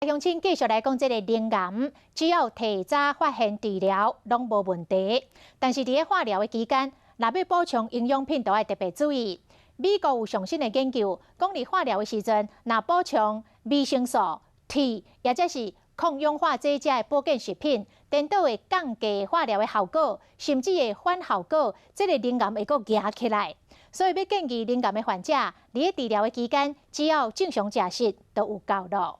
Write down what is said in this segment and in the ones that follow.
鄉親繼續來講，這个乳癌，只要提早發現治療，攏無問題。但是佇咧化療的期間，若欲補充營養品，都愛特別注意。美國有上新的研究，講佇化療的時陣，若補充維生素、鐵，抑者是抗氧化劑這的保健食品，顛倒會降低化療的效果，甚至會反效果，這个乳癌會閣夯起來。所以欲建議乳癌的患者，佇咧治療的期間，只要正常食食，就有夠囉。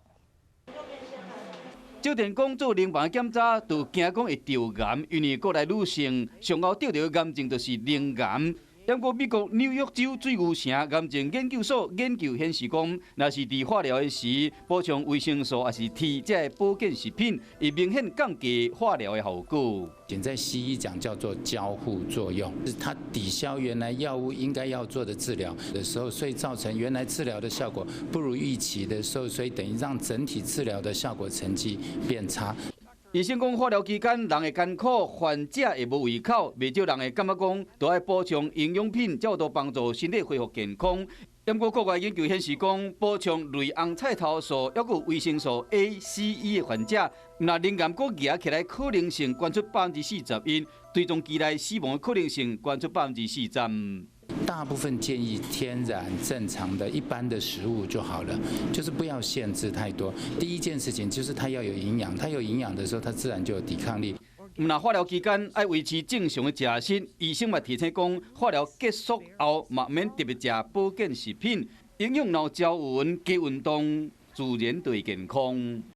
照電講做乳房檢查，就驚講會著癌，因為國內女性上𠢕著著癌症就是乳癌。毋過美國紐約州水牛城癌症研究所研究顯示講，若是佇化療的時補充維生素抑是鐵這个保健食品，會明顯降低化療的效果。現在西醫講叫做交互作用，是它抵消原來藥物應該要做的治療的時候，所以造成原來治療的效果不如預期的時候，所以等於讓整體治療的效果成績變差。醫生講，化療期間人會艱苦，患者會無胃口，袂少人會感覺講，著愛補充營養品，才有當幫助身體恢復健康。毋過國外研究顯示講，補充類紅菜頭素抑閣有維生素 A、C、E 的患者，若乳癌閣夯起來可能性懸出41%，追蹤期內死亡的可能性懸出40%。大部分建議天然正常的一般的食物就好了，就是不要限制太多。第一件事情就是它要有營養，它有營養的時候，它自然就有抵抗力。毋但化療期間愛維持正常的食食，醫生嘛提醒講，化療結束後嘛毋免特別食保健食品，營養若有均勻，加運動，自然就會健康。